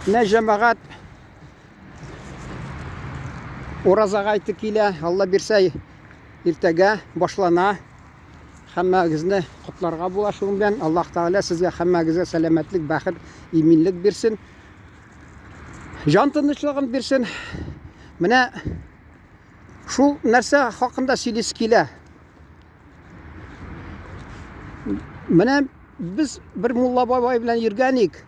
Менә җәмәгать Ураза гайты килә, Алла бирсә, иртәгә башлана. Һәммәгезне котларга була шуның белән. Аллаһ Тәгалә сезгә һәммәгезгә сәламәтлек, бәхет, иминлек бирсен. Җан тынычлыгын бирсен. Менә шул нәрсә хакында сөйлисе килә. Менә без бер мулла бабай белән йөргән идек.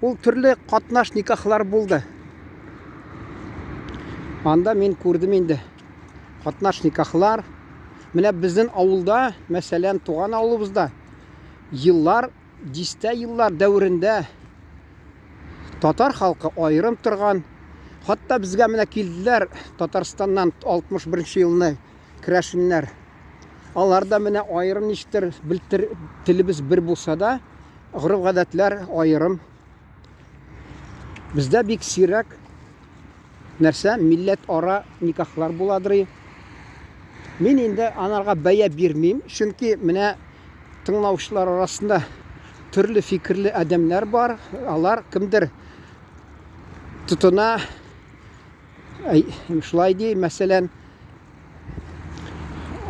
Ул төрле катнаш никахлар булды. Анда мин күрдем инде. Катнаш никахлар. Менә безнең авылда, мәсәлән, туган авылыбызда еллар, дистә еллар дәверендә татар халкы аерым торган. Хатта безгә менә килделәр Татарстаннан 61 елны керәшеннәр. Алар да менә аерым ничектер белтер телебез бер булса да, гореф-гадәтләр аерым. Бездә бик сирәк нәрсә милләт ара никахлар буладыр. Мин инде анарга бәя бирмим, чөнки менә тыңлаучылар арасында төрле фикерле адәмнәр бар. Алар кемдер тотына шулай ди, мәсәлән,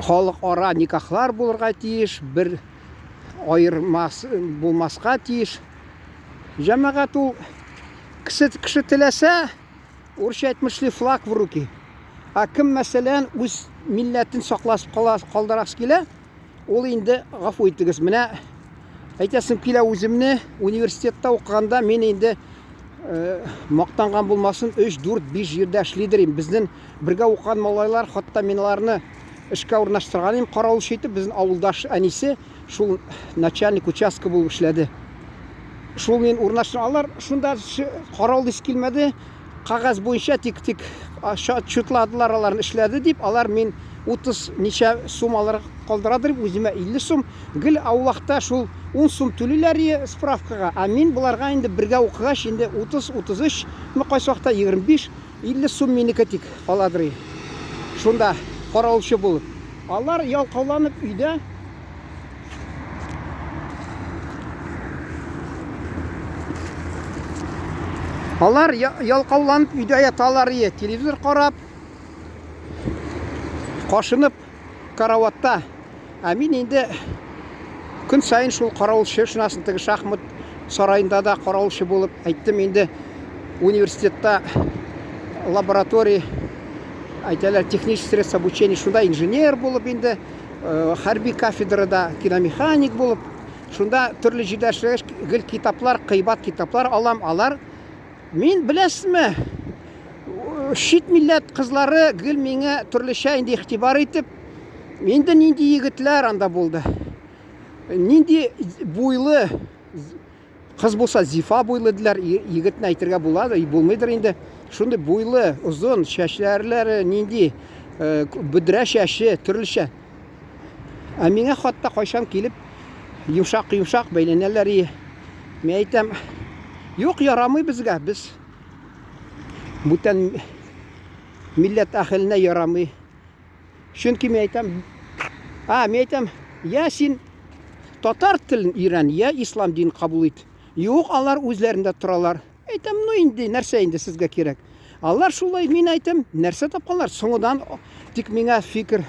халыкара никахлар булырга тиеш, бер аермас булмаска тиеш. Җәмәгать ул кеше, кеше теләсә, урысча әйтмешли флаг в руки. Ә кем, мәсәлән, үз милләтен сакласып кала, калдырасы килә, ул инде гафу итегез. Менә әйтәсем килә үземне университетта укыганда мин инде э, мактанган булмасын 3, 4, 5 җирдә эшлидер идем. Безнең Бергә укыган малайлар, хатта мин аларны эшкә урнаштырган идем, каравылчы итеп, безнең авылдаш әнисе шул начальник участка булып эшләде. Шул мин урнаштырган, алар шунда каравыл дис килмәде, кәгазь буенча тик-тик чутладылар аларны эшләде дип, алар мин 30 ничә сум аларга калдырадыр, үземә 50 сум, гел аулакта шул 10 сум түлиләр ие справкага, ә мин боларга инде бергә укыгач инде 30-33, ну кайсы вакытта 25 50 сум минеке тик каладыр. Шунда каравылчы булып. Алар ялкауланып өйдә Алар ялкауланып өйдә яталар ие, телевизор карап, кашынып караватта. Ә мин инде көн саен шул каравылчы шунасын теге шахмат сараенда да каравылчы булып әйттем инде университетта лаборатория әйтәләр технический средства обучения шунда инженер булып инде э, хәрби кафедрада киномеханик булып шунда төрле җирдә эшләгәч гел китаплар кыйбат китаплар алам алар Мин, беләсезме, чит милләт кызлары гел миңа төрлечә инде игътибар итеп, инде нинди егетләр анда булды. Нинди буйлы кыз булса зифа буйлы диләр, егетне әйтергә була, булмыйдыр инде. Шундый буйлы, озын чәчләрләре нинди, э, бөдрә чәче, төрлечә. Ә миңа хатта кайчан килеп йомшак-йомшак бәйләнәләр и. Мин әйтәм, юк, ярамый безгә, без бүтән милләт әһеленә ярамый. Чөнки мин әйтәм, а, мин әйтәм, я син татар телен өйрән, я ислам динен кабул ит. Юк, алар үзләрендә торалар. Әйтәм, ну инде, нәрсә инде сезгә кирәк? Алар шулай, мин әйтәм, нәрсә тапканнар? Соңыдан тик миңа фикер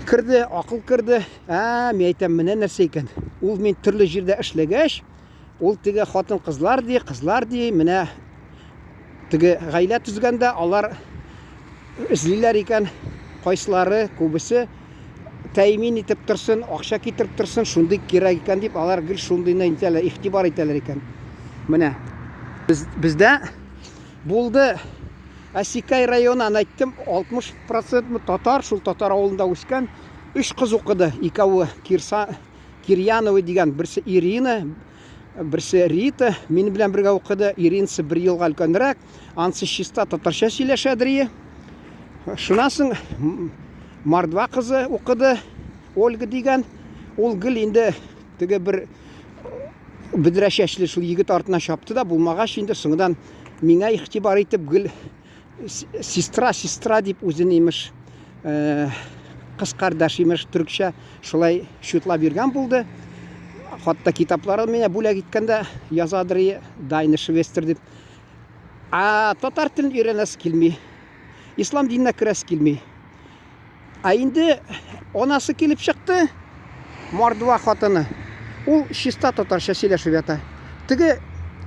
керде, акыл керде. Ә, мин әйтәм, менә нәрсә икән. Ул мин төрле җирдә эшләгәч, ул теге хатын-кызлар ди, кызлар ди, менә теге гаилә төзгәндә алар эзлиләр икән, кайсылары, күбесе тәэмин итеп торсын, акча китереп торсын, шундый кирәк икән дип, алар гел шундыйны итәләр, игътибар итәләр икән. Менә без, бездә булды Әсикай районы, аны әйттем, 60% татар, шул татар авылында үскән. Өч кыз укыды, икәве Кирса, Кирьянова дигән, берсе Ирина, берсе Рита, минем белән бергә укыды. Иринасы бер елга өлкәнрәк, ансы чиста татарча сөйләшәдер. Шуннан соң Мордва кызы укыды, Ольга дигән. Ул гел инде теге бер бөдрә чәчле шул егет артына чапты да, булмагач инде соңдан миңа игътибар итеп гел сестра, сестра дип үзен имеш, э, кыз кардәш имеш төркчә шулай чутлап йөргән булды. Хатта китапларын миңа бүләк иткәндә язадыр, Дайны Швестер дип. Ә татар телен өйрәнәсе килми. Ислам диненә керәсе килми. Ә инде анасы килеп чыкты, мордва хатыны. Ул чиста татарча сөйләшеп ята. Теге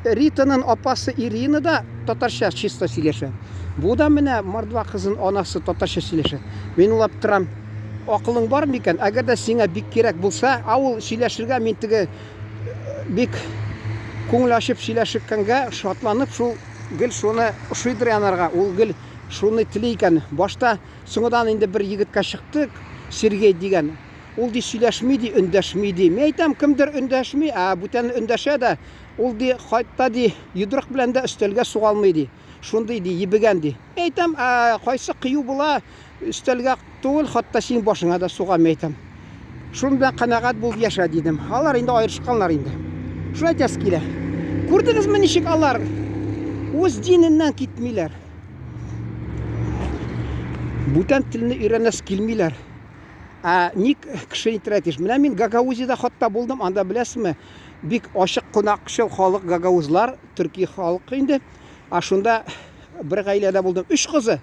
Ританың апасы Ирина да татарча чиста сөйләшә. Бу да менә мордва кызын анасы татарча сөйләшә. Мин уйлап торам, акылың бар микән? Әгәр дә сиңа бик кирәк булса, ә ул сөйләшергә мин теге бик күңел ачып сөйләшкәнгә шатланып шул гел шуны ошыйдыр янарга. Ул гел шуны тели икән. Башта Соңыдан инде бер егеткә чыктык, Сергей дигән. Ул ди сөйләшми ди, өндәшми ди. Мин әйтәм, кемдер өндәшми, ә бүтән өндәшә дә, ул ди хатта ди йодрык белән дә өстәлгә суга алмый ди. Шундый ди, ебегән ди. Мин әйтәм, ә кайсы кыю була, өстәлгә түгел, хатта синең башыңа да суга, мин әйтәм. Шуның белән канәгать булып яшә, дидем. Алар инде аерышканнар инде. Шуны әйтәсе килә. Күрдегезме, ничек алар үз диненнән китмиләр? Бүтән телне өйрәнәсе килмиләр. Ә ник кеше әйтергә тиеш? Менә мин Гагаузиядә хатта булдым, анда беләсезме, бик ачык кунакчыл халык гагаузлар, төрки халык инде. Ә шунда бер гаиләдә булдым. Өч кызы.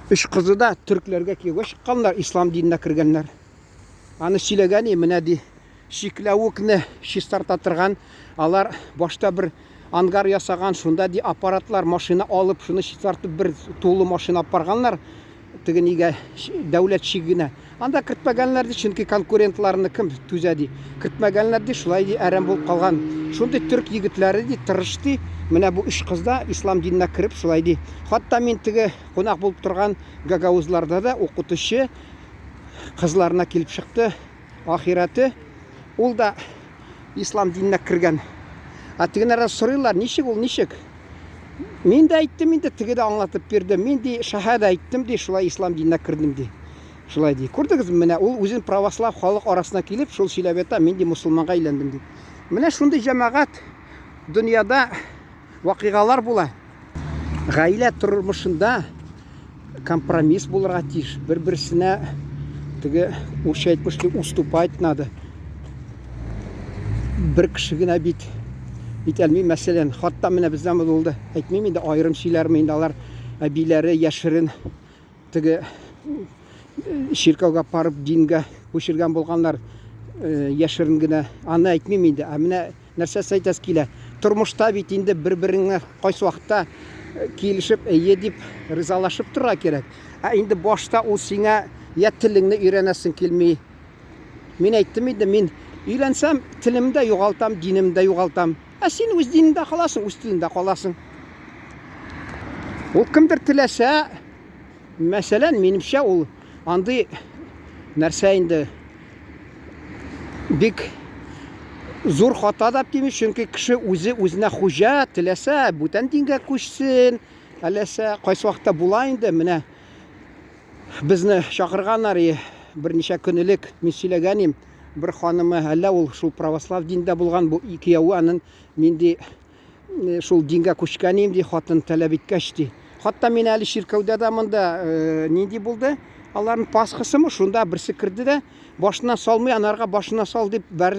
Өч кызы да төркләргә кияүгә чыкканнар, ислам диненә кергәннәр. Аны сөйләгән, менә ди, чикләвекне чистарта торган, алар башта бер ангар ясаган, шунда ди аппаратлар, машина алып, шуны чистартып бер тулы машина апарганнар теге нигә дәүләт чигенә. Анда кертмәгәннәр ди, чөнки конкурентларны кем түзә ди. Кертмәгәннәр ди, шулай ди, әрәм булып калган. Шундый төрк егетләре ди, тырыш ди. Менә бу өч кыз да ислам диненә кереп шулай ди. Хатта мин теге кунак булып торган гагаузларда да укытучы кызларына килеп чыкты. Ахирәте, ул да ислам диненә кергән. Ә тегенәрдән сорыйлар, ничек ул, ничек? Мин дә әйттем инде, теге дә аңлатып бирде. Мин ди, шәһәдә әйттем ди, шулай ислам диненә кердем ди. Шулай ди. Күрдегезме, менә ул үзен православ халык арасына килеп, шул сөйләп ята, мин ди мусульманга әйләндем ди. Менә шундый җәмәгать дөньяда вакыйгалар була. Гаилә тормышында компромисс булырга тиеш. Бер-берсенә теге урысча әйтмешли уступать надо. Бер кеше генә бит итәлми, мәсәлән, хатта менә бездә булды. Әйтмим инде, аерым сөйләрмен инде алар әбиләре яшерен теге чиркәүгә барып дингә күчергән булганнар яшерен генә. Аны әйтмим инде. Ә менә нәрсәсе әйтәсе килә? Тормышта бит инде бер-береңә кайсы вакытта килешеп, әйе дип ризалашып торырга кирәк. Ә инде башта ул сиңа я телеңне өйрәнәсең килми. Мин әйттем инде, мин өйләнсәм, телемне дә югалтам, динемне дә югалтам. Ә син үз динеңдә каласың, үз телеңдә каласың. Ул кемдер теләсә, мәсәлән, минемчә, ул андый нәрсә инде бик зур хата да димим, чөнки кеше үзе үзенә хуҗа, теләсә, бүтән дингә күчсен, әләсә, кайсы вакытта була инде, менә безне чакырганнар и берничә көн элек мин сөйләгән идем, бер ханымы, әллә ул шул православ диндә булган, бу кияве анын нинди шул дингә күчкән идем, ди, хатын таләп иткәч, ди. Хатта мин әле чиркәүдә дә монда нинди булды, аларның пасхасымы, шунда берсе керде дә, башына салмый, анарга башына сал дип, бәр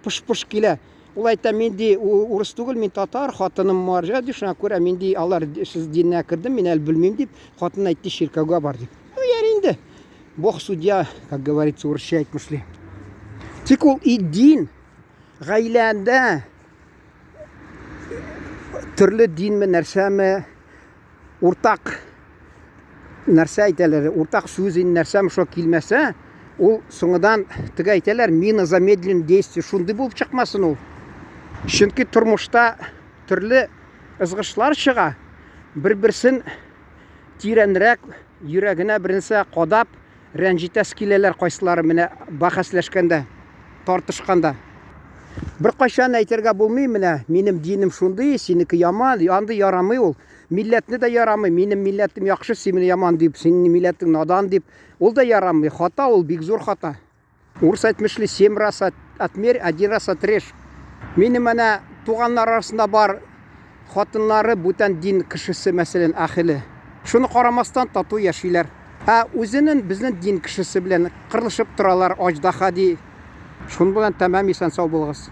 пыш-пыш килә. Ул әйтә, мин ди, урыс түгел, мин татар, хатыным марҗа, ди, шуңа күрә мин ди, алар сез диненә кердем, мин әле белмим дип, хатын әйтте, чиркәүгә бар дип. Ну, ярый инде. Бог судья, как говорится, урысча әйтмешли. Тик ул и дин гаиләдә төрле динме, нәрсәме, уртак нәрсә әйтәләр, уртак сүз инде нәрсәме шул килмәсә, ул соңыдан теге әйтәләр, мина замедленного действия, шундый булып чыкмасын ул. Чөнки тормышта төрле ызгышлар чыга, бер-берсен тирәнрәк йөрәгенә бернәрсә кадап рәнҗитәсе киләләр кайсылары менә бәхәсләшкәндә, тартышканда. Беркайчан әйтергә булмый, менә минем динем шундый, синеке яман, андый ярамый ул. Милләтне дә ярамый, минем милләтем яхшы, синең яман дип, синең милләтең надан дип, ул да ярамый. Хата ул, бик зур хата. Урыс әйтмешли, семь раз отмерь, один раз отрежь. Минем әнә туганнар арасында бар хатыннары бүтән дин кешесе, мәсәлән, әхеле. Шуны карамастан тату яшиләр. Ә үзенен безнен дин кешесе белән кырылышып торалар, аҗдаһа ди. Шуның белән тәмам исән сау булыгыз.